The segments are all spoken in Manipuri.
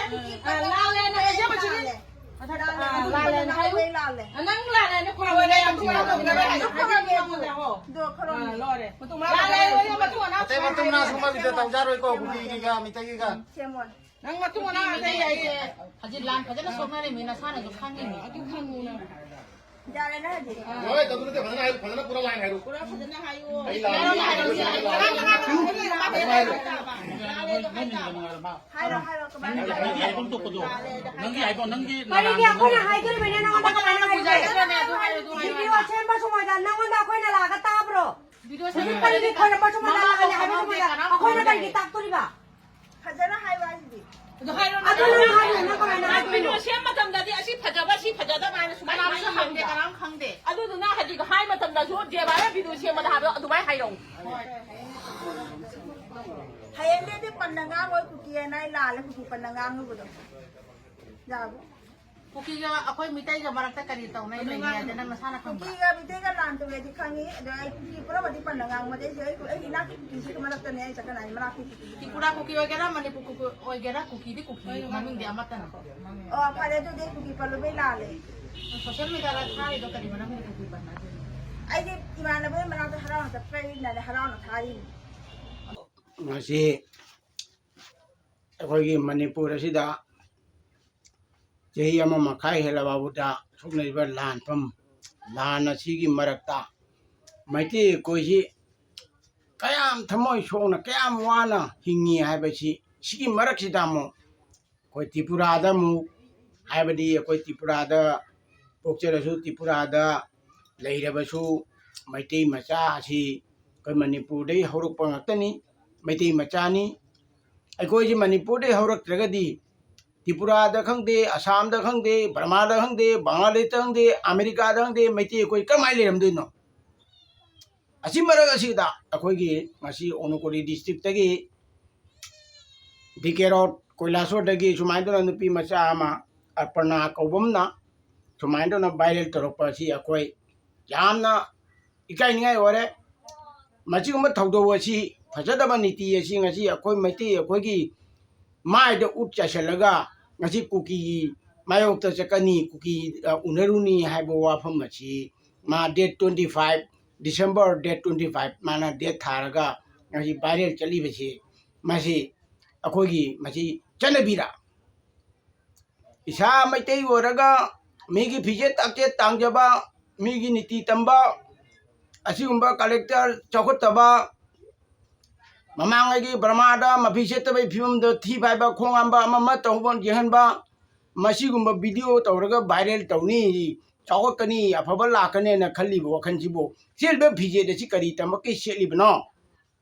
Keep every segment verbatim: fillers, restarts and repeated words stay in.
ꯑ, ꯂꯥꯜꯂꯦꯅ ꯍꯥꯏꯖꯕꯁꯤꯗꯤ꯫ ꯂꯥꯜꯂꯦ꯫ ꯃꯊꯛꯇ, ꯑ, ꯂꯥꯜꯂꯦꯅ ꯍꯥꯏꯌꯨ꯫ ꯂꯥꯜꯂꯦ꯫ ꯑ, ꯅꯪ ꯂꯥꯜꯂꯦꯅ ꯈꯣꯔꯥꯎ ꯂꯩ, ꯌꯥꯝ ꯊꯨꯅ ꯇꯧꯗꯅ ꯍꯥꯏꯌꯨ꯫ ꯈꯣꯔꯥꯎ ꯂꯩ꯫ ꯑ, ꯂꯣꯏꯔꯦ꯫ ꯃꯇꯨꯡ ꯃꯅꯥꯎ ꯂꯥꯜꯂꯦ꯫ ꯂꯣꯏꯔꯦ꯫ ꯃꯇꯨꯡ ꯃꯅꯥꯎ ꯑꯇꯩ ꯃꯇꯨꯡ ꯃꯅꯥꯎ ꯁꯨꯝꯕ video ꯇꯧꯖꯔꯣꯏꯀꯣ, ꯀꯨꯀꯤꯒꯤꯒ ꯃꯤꯇꯩꯒꯤꯒ꯫ ꯁꯦꯝꯃꯣ꯫ ꯅꯪ ꯃꯇꯨꯡ ꯃꯅꯥꯎ ꯑꯇꯩ ꯌꯥꯏꯁꯦ꯫ ꯍꯧꯖꯤꯛ ꯂꯥꯟ ꯐꯖꯅ ꯁꯣꯛꯅꯔꯤꯃꯤ, ꯅꯁꯥꯅꯁꯨ ꯈꯪꯉꯤꯃꯤ꯫ ꯑꯗꯨ ꯈꯪꯉꯨ ꯅꯪ꯫ ꯌꯥꯔꯦꯅꯦ ꯍꯧꯖꯤꯛ꯫ ꯍꯣꯏ, ꯇꯧꯗꯨ ꯅꯠꯇꯦ, ꯐꯖꯅ ꯍꯥꯏꯌꯨ, ꯐꯖꯅ ꯄꯨꯔꯥ line ꯍꯥꯏꯔꯨ꯫ ꯄꯨꯔꯥ ꯐꯖꯅ ꯍꯥꯏꯌꯨ꯫ ꯑꯩ ꯂꯥꯜꯂꯦ꯫ ꯍꯥꯏꯔꯣ, ꯍꯥꯏꯔꯣ, ꯍꯥꯏꯔꯣ꯫ ꯍꯥꯏꯔꯣ, ꯍꯥꯏꯔꯣ, ꯀꯃꯥꯏꯅ ꯅꯪꯒꯤ ꯍꯥꯏꯐꯝ ꯊꯣꯛꯄꯗꯣ꯫ ꯅꯪꯒꯤ ꯍꯥꯏꯐꯝ, ꯅꯪꯒꯤ ꯀꯔꯤꯒꯤ ꯅꯔꯥꯟꯗꯣ ꯑꯩꯈꯣꯏꯅ ꯍꯥꯏꯗꯣꯔꯤꯕꯅꯦ ꯅꯉꯣꯟꯗ ꯀꯃꯥꯏꯅ ꯍꯥꯏꯒꯦ? ꯑꯗꯨ ꯍꯥꯏꯔꯣ, ꯑꯗꯨ ꯍꯥꯏꯔꯣ꯫ Video ꯁꯦꯝꯕ ꯁꯨꯃꯥꯏꯅ ꯅꯉꯣꯟꯗ ꯑꯩꯈꯣꯏꯅ ꯂꯥꯛꯑꯒ ꯇꯥꯕ꯭ꯔꯣ? Video ꯍꯧꯖꯤꯛ ꯁꯦꯝꯕ ꯀꯔꯤꯒꯤ ꯑꯩꯈꯣꯏꯅ ꯄꯣꯠꯁꯨꯝ ꯀꯅꯥꯝꯇ ꯂꯥꯛꯑꯒꯅꯤ ꯍꯥꯏꯕ ꯈꯪꯍꯧꯗꯦ, ꯁꯨꯃꯥꯏꯅ ꯀꯅꯥꯝ ꯑꯩꯈꯣꯏꯅ ꯈꯪꯍꯧꯗꯦ꯫ ꯀꯔꯤꯒꯤ ꯇꯥꯛꯇꯣꯔꯤꯕ? ꯐꯖꯅ ꯍꯥꯏꯌꯨ ꯍꯥꯏꯁꯤꯗꯤ꯫ ꯑꯗꯨ ꯍꯥꯏꯔꯣ, ꯑꯗꯨ ꯅꯪ ꯍꯥꯏꯌꯨ, ꯅꯪ ꯀꯃꯥꯏꯅ ꯅꯪ ꯍꯥꯏꯗꯣꯏꯅꯣ? Video ꯁꯦꯝꯕ ꯃꯇꯝꯗꯗꯤ ꯑꯁꯤ ꯐꯖꯕ, ꯁꯤ ꯐꯖꯗꯕ ꯍꯥꯏꯅ ꯁꯨꯃꯥꯏꯅ ꯀꯅꯥꯝꯁꯨ ꯍꯪꯗꯦ, ꯀꯅꯥꯝ ꯈꯪꯗꯦ꯫ ꯑꯗꯨꯗꯨꯅ ꯍꯧꯖꯤꯛ ꯍꯥꯏ ꯃꯇꯝꯗꯁꯨ ꯖꯦꯕꯥꯅ video ꯁꯦꯝꯕꯗ ꯍꯥꯏꯕꯗꯣ ꯑꯗꯨꯃꯥꯏꯅ ꯍꯥꯏꯔꯛꯎ꯫ ꯍꯌꯦꯡꯗꯩꯗꯤ ꯄꯟꯅ ꯉꯥꯡꯉꯣꯏ ꯀꯨꯀꯤ ꯍꯥꯏꯅ ꯑꯩ ꯂꯥꯜꯂꯦ ꯀꯨꯀꯤ ꯄꯟꯅ ꯉꯥꯡꯉꯨꯕꯗꯣ꯫ ꯌꯥꯕ꯭ꯔꯣ? ꯀꯨꯀꯤꯒ ꯑꯩꯈꯣꯏ ꯃꯤꯇꯩꯒ ꯃꯔꯛꯇ ꯀꯔꯤ ꯇꯧꯅꯩ ꯂꯩꯒꯦ ꯍꯥꯏꯗꯤ ꯅꯪ ꯅꯁꯥꯅ ꯈꯪꯕ꯭ꯔꯥ? ꯀꯨꯀꯤꯒ ꯃꯤꯇꯩꯒ ꯂꯥꯟ ꯇꯧꯋꯦꯗꯤ ꯈꯪꯉꯤ, ꯑꯗꯣ ꯑꯩ ꯀꯨꯀꯤ ꯄꯨꯝꯅꯃꯛꯇꯤ ꯄꯟꯅ ꯉꯥꯡꯕꯗꯩꯁꯨ ꯑꯩ, ꯑꯩꯒꯤ ꯏꯅꯥꯛꯀꯤ ꯀꯨꯀꯤꯁꯤꯒꯤ ꯃꯔꯛꯇꯅꯦ ꯑꯩ ꯆꯠꯀꯅꯤ, ꯑꯩ ꯃꯅꯥꯛꯀꯤ ꯀꯨꯀꯤ꯫ ꯇ꯭ꯔꯤꯄꯨꯔꯥ ꯀꯨꯀꯤ ꯑꯣꯏꯒꯦꯔꯥ, ꯃꯅꯤꯄꯨꯔ ꯀꯨꯀꯤ ꯑꯣꯏꯒꯦꯔꯥ, ꯀꯨꯀꯤꯗꯤ ꯀꯨꯀꯤ ꯃꯃꯤꯡꯗꯤ ꯑꯃꯠꯇꯅꯤ꯫ ꯑꯣ, ꯐꯔꯦ, ꯑꯗꯨꯗꯤ ꯑꯩ ꯀꯨꯀꯤ ꯄꯜꯂꯨꯕꯩ ꯂꯥꯜꯂꯦ꯫ Social media ꯗ ꯊꯥꯔꯤꯗꯣ ꯀꯔꯤ ꯃꯔꯝꯒꯤ ꯀꯨꯀꯤ ꯄꯟꯅꯗꯣꯏꯅꯣ? ꯑꯩꯗꯤ ꯏꯃꯥꯟꯅꯕꯒꯤ ꯃꯅꯥꯛꯇ ꯍꯔꯥꯎꯅ ꯆꯠꯄꯩꯅꯅꯦ, ꯍꯔꯥꯎꯅ ꯊꯥꯔꯤꯅꯤ꯫ ꯉꯁꯤ ꯑꯩꯈꯣꯏꯒꯤ ꯃꯅꯤꯄꯨꯔ ꯑꯁꯤꯗ ꯆꯍꯤ ꯑꯃ ꯃꯈꯥꯏ ꯍꯦꯜꯂꯕ ꯐꯥꯎꯕꯗ ꯊꯣꯛꯅꯔꯤꯕ ꯂꯥꯟꯐꯝ, ꯂꯥꯟ ꯑꯁꯤꯒꯤ ꯃꯔꯛꯇ ꯃꯩꯇꯩ ꯑꯩꯈꯣꯏꯁꯤ ꯀꯌꯥꯝ ꯊꯃꯣꯏ ꯁꯣꯛꯅ, ꯀꯌꯥꯝ ꯋꯥꯅ ꯍꯤꯡꯉꯤ ꯍꯥꯏꯕꯁꯤ, ꯁꯤꯒꯤ ꯃꯔꯛꯁꯤꯗ ꯑꯃꯨꯛ ꯑꯩꯈꯣꯏ ꯇ꯭ꯔꯤꯄꯨꯔꯥꯗ ꯑꯃꯨꯛ, ꯍꯥꯏꯕꯗꯤ ꯑꯩꯈꯣꯏ ꯇ꯭ꯔꯤꯄꯨꯔꯥꯗ ꯄꯣꯛꯆꯔꯁꯨ, ꯇ꯭ꯔꯤꯄꯨꯔꯥꯗ ꯂꯩꯔꯕꯁꯨ, ꯃꯩꯇꯩ ꯃꯆꯥ ꯑꯁꯤ ꯑꯩꯈꯣꯏ ꯃꯅꯤꯄꯨꯔꯗꯒꯤ ꯍꯧꯔꯛꯄ ꯉꯥꯛꯇꯅꯤ, ꯃꯩꯇꯩ ꯃꯆꯥꯅꯤ꯫ ꯑꯩꯈꯣꯏꯁꯤ ꯃꯅꯤꯄꯨꯔꯗꯒꯤ ꯍꯧꯔꯛꯇ꯭ꯔꯒꯗꯤ, ꯇ꯭ꯔꯤꯄꯨꯔꯥꯗ ꯈꯪꯗꯦ, ꯑꯁꯥꯝꯗ ꯈꯪꯗꯦ, ꯕꯔꯃꯥꯗ ꯈꯪꯗꯦ, ꯕꯪꯒ꯭ꯂꯥꯗꯦꯁꯇ ꯈꯪꯗꯦ, ꯑꯃꯦꯔꯤꯀꯥꯗ ꯈꯪꯗꯦ, ꯃꯩꯇꯩ ꯑꯩꯈꯣꯏ ꯀꯔꯝꯍꯥꯏꯅ ꯂꯩꯔꯝꯗꯣꯏꯅꯣ? ꯑꯁꯤ ꯃꯔꯛ ꯑꯁꯤꯗ ꯑꯩꯈꯣꯏꯒꯤ ꯉꯁꯤ ꯎꯅꯀꯣꯔꯤ district ꯇꯒꯤ ꯗꯤ ꯀꯦ ꯔꯣꯗ ꯀꯣꯏꯂꯥꯁꯣꯔꯗꯒꯤ ꯁꯨꯃꯥꯏꯅ ꯇꯧꯅ ꯅꯨꯄꯤ ꯃꯆꯥ ꯑꯃ, ꯑꯔꯄꯅꯥ ꯀꯧꯕ ꯑꯃꯅ ꯁꯨꯃꯥꯏꯅ ꯇꯧꯅ viral ꯇꯧꯔꯛꯄ ꯑꯁꯤ ꯑꯩꯈꯣꯏ ꯌꯥꯝꯅ ꯏꯀꯥꯏꯅꯤꯡꯉꯥꯏ ꯑꯣꯏꯔꯦ꯫ ꯃꯁꯤꯒꯨꯝꯕ ꯊꯧꯗꯣꯛ ꯑꯁꯤ, ꯐꯖꯗꯕ ꯅꯤꯇꯤ ꯑꯁꯤ ꯉꯁꯤ ꯑꯩꯈꯣꯏ ꯃꯩꯇꯩ ꯑꯩꯈꯣꯏꯒꯤ ꯃꯥꯏꯗ ꯎꯠ ꯆꯥꯏꯁꯤꯜꯂꯒ ꯉꯁꯤ ꯀꯨꯀꯤꯒꯤ ꯃꯥꯌꯣꯛꯇ ꯆꯠꯀꯅꯤ, ꯀꯨꯀꯤ, ꯑ, ꯎꯅꯔꯨꯅꯤ ꯍꯥꯏꯕ ꯋꯥꯐꯝ ꯑꯁꯤ ꯃꯥ date twenty five, December date twenty five, ꯃꯥꯅ date ꯊꯥꯔꯒ ꯉꯁꯤ viral ꯆꯠꯂꯤꯕꯁꯤ, ꯃꯁꯤ ꯑꯩꯈꯣꯏꯒꯤ ꯃꯁꯤ ꯆꯠꯅꯕꯤꯔ? ꯏꯁꯥ ꯃꯩꯇꯩ ꯑꯣꯏꯔꯒ ꯃꯤꯒꯤ ꯐꯤꯖꯦꯠ ꯆꯥꯛꯆꯦꯠ ꯇꯥꯡꯖꯕ, ꯃꯤꯒꯤ ꯅꯤꯇꯤ ꯇꯝꯕ, ꯑꯁꯤꯒꯨꯝꯕ culture ꯆꯥꯎꯈꯠꯇꯕ, ꯃꯃꯥꯡꯉꯩꯒꯤ ꯕꯔꯃꯥꯗ ꯃꯐꯤ ꯁꯦꯠꯇꯕꯒꯤ ꯐꯤꯕꯝꯗ ꯊꯤ ꯐꯥꯏꯕ, ꯈꯣꯡ ꯍꯥꯝꯕ, ꯑꯃ ꯑꯃ ꯇꯧꯕ ꯌꯦꯡꯍꯟꯕ, ꯃꯁꯤꯒꯨꯝꯕ video ꯇꯧꯔꯒ viral ꯇꯧꯅꯤ, ꯆꯥꯎꯈꯠꯀꯅꯤ, ꯑꯐꯕ ꯂꯥꯛꯀꯅꯦꯅ ꯈꯜꯂꯤꯕ ꯋꯥꯈꯜꯁꯤꯕꯨ, ꯁꯦꯠꯂꯤꯕ ꯐꯤꯖꯦꯠ ꯑꯁꯤ ꯀꯔꯤ ꯇꯝꯕꯒꯤ ꯁꯦꯠꯂꯤꯕꯅꯣ?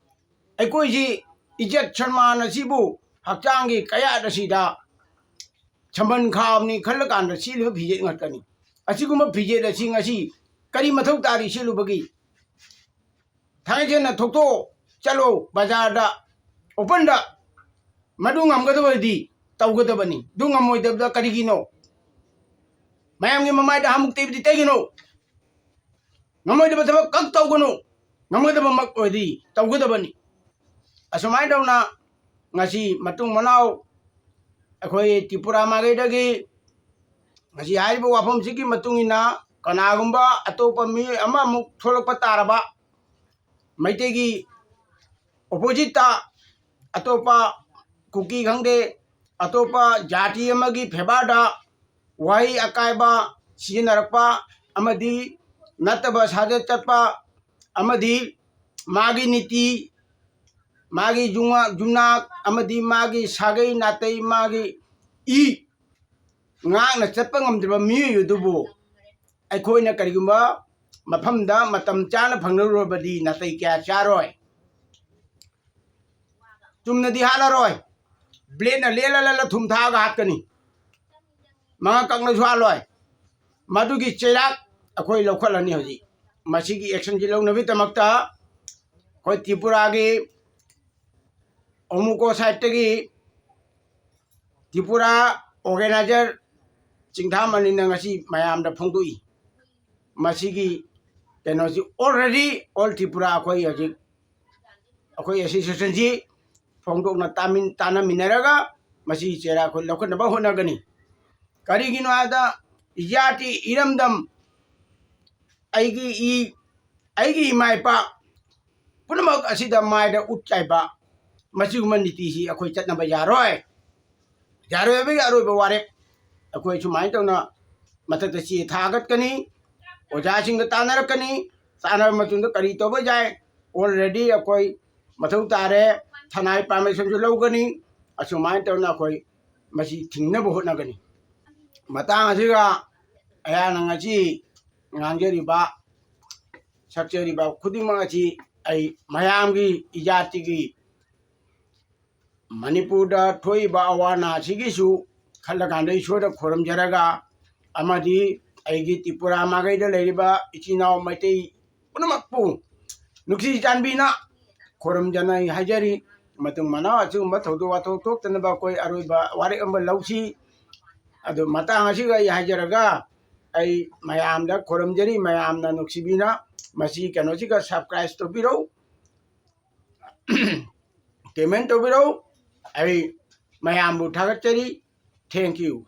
ꯑꯩꯈꯣꯏꯁꯤ ꯏꯖꯠ ꯁꯟꯃꯥꯟ ꯑꯁꯤꯕꯨ ꯍꯛꯆꯥꯡꯒꯤ ꯀꯌꯥꯠ ꯑꯁꯤꯗ ꯁꯝꯕꯟ ꯈꯥꯕꯅꯤ ꯈꯜꯂꯀꯥꯟꯗ ꯁꯦꯠꯂꯤꯕ ꯐꯤꯖꯦꯠ ꯉꯥꯛꯇꯅꯤ꯫ ꯑꯁꯤꯒꯨꯝꯕ ꯐꯤꯖꯦꯠ ꯑꯁꯤ ꯉꯁꯤ ꯀꯔꯤ ꯃꯊꯧ ꯇꯥꯔꯤ ꯁꯦꯠꯂꯨꯕꯒꯤ? ꯊꯥꯡꯒꯩ ꯁꯦꯡꯅ ꯊꯣꯛꯇꯣꯛꯑꯣ, ꯆꯠꯂꯣ ꯕꯖꯥꯔꯗ, openꯗ꯫ ꯃꯗꯨ ꯉꯝꯒꯗꯕꯗꯤ ꯇꯧꯒꯗꯕꯅꯤ꯫ ꯑꯗꯨ ꯉꯝꯃꯣꯏꯗꯕꯗ ꯀꯔꯤꯒꯤꯅꯣ? ꯃꯌꯥꯝꯒꯤ ꯃꯃꯥꯏꯗ ꯍꯥꯃꯨꯛ ꯇꯩꯕꯗꯤ ꯀꯩꯒꯤꯅꯣ? ꯉꯝꯃꯣꯏꯗꯕ ꯊꯕꯛ ꯀꯛ ꯇꯧꯒꯅꯨ꯫ ꯉꯝꯒꯗꯕꯃꯛ ꯑꯣꯏꯔꯗꯤ ꯇꯧꯒꯗꯕꯅꯤ꯫ ꯑꯁꯨꯃꯥꯏꯅ ꯇꯧꯅ ꯉꯁꯤ ꯃꯇꯨꯡ ꯃꯅꯥꯎ ꯑꯩꯈꯣꯏ ꯇ꯭ꯔꯤꯄꯨꯔꯥ ꯃꯥꯏꯀꯩꯗꯒꯤ ꯉꯁꯤ ꯍꯥꯏꯔꯤꯕ ꯋꯥꯐꯝꯁꯤꯒꯤ ꯃꯇꯨꯡ ꯏꯟꯅ ꯀꯅꯥꯒꯨꯝꯕ ꯑꯇꯣꯞꯄ ꯃꯤꯑꯣꯏ ꯑꯃꯃꯨꯛ ꯊꯣꯛꯂꯛꯄ ꯇꯥꯔꯕ, ꯃꯩꯇꯩꯒꯤ oppositeꯇ ꯑꯇꯣꯞꯄ ꯀꯨꯀꯤ ꯈꯪꯗꯦ, ꯑꯇꯣꯞꯄ ꯖꯥꯇꯤ ꯑꯃꯒꯤ favourꯗ ꯋꯥꯍꯩ ꯑꯀꯥꯏꯕ ꯁꯤꯖꯤꯟꯅꯔꯛꯄ ꯑꯃꯗꯤ ꯅꯠꯇꯕ ꯁꯥꯖꯠ ꯆꯠꯄ ꯑꯃꯗꯤ ꯃꯥꯒꯤ ꯅꯤꯇꯤ, ꯃꯥꯒꯤ ꯌꯨꯝꯉꯥ-, ꯌꯨꯝꯅꯥꯛ ꯑꯃꯗꯤ ꯃꯥꯒꯤ ꯁꯥꯒꯩ ꯅꯥꯇꯩ, ꯃꯥꯒꯤ ꯏ ꯉꯥꯛꯅ ꯆꯠꯄ ꯉꯝꯗ꯭ꯔꯕ ꯃꯤꯑꯣꯏ ꯑꯗꯨꯕꯨ ꯑꯩꯈꯣꯏꯅ ꯀꯔꯤꯒꯨꯝꯕ ꯃꯐꯝꯗ ꯃꯇꯝ ꯆꯥꯅ ꯐꯪꯅꯔꯨꯔꯕꯗꯤ ꯅꯥꯇꯩ ꯀꯌꯥ ꯆꯥꯔꯣꯏ꯫ ꯆꯨꯝꯅꯗꯤ ꯍꯥꯠꯂꯔꯣꯏ, bladeꯅ ꯂꯦꯜꯂ ꯂꯦꯜꯂ ꯊꯨꯝ ꯊꯥꯛꯑꯒ ꯍꯥꯠꯀꯅꯤ, ꯃꯉꯛ ꯀꯛꯅꯁꯨ ꯍꯥꯠꯂꯣꯏ꯫ ꯃꯗꯨꯒꯤ ꯆꯩꯔꯥꯛ ꯑꯩꯈꯣꯏ ꯂꯧꯈꯠꯂꯅꯤ ꯍꯧꯖꯤꯛ꯫ ꯃꯁꯤꯒꯤ actionꯁꯤ ꯂꯧꯅꯕꯒꯤꯗꯃꯛꯇ ꯑꯩꯈꯣꯏ ꯇ꯭ꯔꯤꯄꯨꯔꯥꯒꯤ ꯑꯣꯃꯨꯀꯣ sideꯇꯒꯤ ꯇ꯭ꯔꯤꯄꯨꯔꯥ organizer ꯆꯤꯡꯊꯥꯃꯅꯤꯅ ꯉꯁꯤ ꯃꯌꯥꯝꯗ ꯐꯣꯡꯗꯣꯛꯏ꯫ ꯃꯁꯤꯒꯤ ꯀꯩꯅꯣꯁꯤ already all ꯇ꯭ꯔꯤꯄꯨꯔꯥ ꯑꯩꯈꯣꯏ ꯍꯧꯖꯤꯛ ꯑꯩꯈꯣꯏ associationꯁꯤ ꯐꯣꯡꯗꯣꯛꯅ ꯇꯥꯃꯤꯟ-, ꯇꯥꯟꯅꯃꯤꯟꯅꯔꯒ ꯃꯁꯤ ꯆꯦꯔꯥ ꯑꯩꯈꯣꯏ ꯂꯧꯈꯠꯅꯕ ꯍꯣꯠꯅꯒꯅꯤ꯫ ꯀꯔꯤꯒꯤꯅꯣ ꯍꯥꯏꯕꯗ ꯏꯖꯥꯇꯤ ꯏꯔꯝꯗꯝ ꯑꯩꯒꯤ ꯏ, ꯑꯩꯒꯤ ꯏꯃꯥ ꯏꯄꯥ ꯄꯨꯝꯅꯃꯛ ꯑꯁꯤꯗ ꯃꯥꯏꯗ ꯎꯠ ꯆꯥꯏꯕ ꯃꯁꯤꯒꯨꯝꯕ ꯅꯤꯇꯤꯁꯤ ꯑꯩꯈꯣꯏ ꯆꯠꯅꯕ ꯌꯥꯔꯣꯏ꯫ ꯌꯥꯔꯣꯏ ꯍꯥꯏꯕꯒꯤ ꯑꯔꯣꯏꯕ ꯋꯥꯔꯦꯞ ꯑꯩꯈꯣꯏ ꯁꯨꯃꯥꯏꯅ ꯇꯧꯅ ꯃꯊꯛꯇ ꯆꯦ ꯊꯥꯒꯠꯀꯅꯤ, ꯑꯣꯖꯥꯁꯤꯡꯒ ꯇꯥꯟꯅꯔꯛꯀꯅꯤ, ꯇꯥꯟꯅꯔꯕ ꯃꯇꯨꯡꯗ ꯀꯔꯤ ꯇꯧꯕ ꯌꯥꯏ, already ꯑꯩꯈꯣꯏ ꯃꯊꯧ ꯇꯥꯔꯦ, ꯊꯅꯥꯏ ꯄꯥꯔꯃꯤꯁꯟꯁꯨ ꯂꯧꯒꯅꯤ꯫ ꯑꯁꯨꯃꯥꯏꯅ ꯇꯧꯅ ꯑꯩꯈꯣꯏ ꯃꯁꯤ ꯊꯤꯡꯅꯕ ꯍꯣꯠꯅꯒꯅꯤ꯫ ꯃꯇꯥꯡ ꯑꯁꯤꯒ ꯑꯩꯍꯥꯛꯅ ꯉꯁꯤ ꯉꯥꯡꯖꯔꯤꯕ, ꯁꯛꯆꯔꯤꯕ ꯈꯨꯗꯤꯡꯃꯛ ꯑꯁꯤ ꯑꯩ ꯃꯌꯥꯝꯒꯤ, ꯏꯖꯥꯇꯤꯒꯤ, ꯃꯅꯤꯄꯨꯔꯗ ꯊꯣꯛꯏꯕ ꯑꯋꯥ ꯑꯅꯥ ꯑꯁꯤꯒꯤꯁꯨ ꯈꯜꯂꯀꯥꯟꯗ ꯏꯁꯣꯔꯗ ꯈꯨꯔꯨꯝꯖꯔꯒ ꯑꯃꯗꯤ ꯑꯩꯒꯤ ꯇ꯭ꯔꯤꯄꯨꯔꯥ ꯃꯥꯏꯀꯩꯗ ꯂꯩꯔꯤꯕ ꯏꯆꯤꯟ ꯏꯅꯥꯎ ꯃꯩꯇꯩ ꯄꯨꯝꯅꯃꯛꯄꯨ ꯅꯨꯡꯁꯤ ꯆꯥꯟꯕꯤꯅ ꯈꯨꯔꯨꯝꯖꯅ ꯑꯩ ꯍꯥꯏꯖꯔꯤ꯫ ꯃꯇꯨꯡ ꯃꯅꯥꯎ ꯑꯁꯤꯒꯨꯝꯕ ꯊꯧꯗꯣꯛ ꯋꯥꯊꯣꯛ ꯊꯣꯛꯇꯅꯕ ꯑꯩꯈꯣꯏ ꯑꯔꯣꯏꯕ ꯋꯥꯔꯦꯞ ꯑꯃ ꯂꯧꯁꯤ꯫ ꯑꯗꯨ ꯃꯇꯥꯡ ꯑꯁꯤꯒ ꯑꯩ ꯍꯥꯏꯖꯔꯒ ꯑꯩ ꯃꯌꯥꯝꯗ ꯈꯨꯔꯨꯝꯖꯔꯤ, ꯃꯌꯥꯝꯅ ꯅꯨꯡꯁꯤꯕꯤꯅ ꯃꯁꯤ ꯀꯩꯅꯣꯁꯤꯒ subscribe ꯇꯧꯕꯤꯔꯧ, comment ꯇꯧꯕꯤꯔꯧ꯫ ꯑꯩ ꯃꯌꯥꯝꯕꯨ ꯊꯥꯒꯠꯆꯔꯤ꯫ Thank you꯫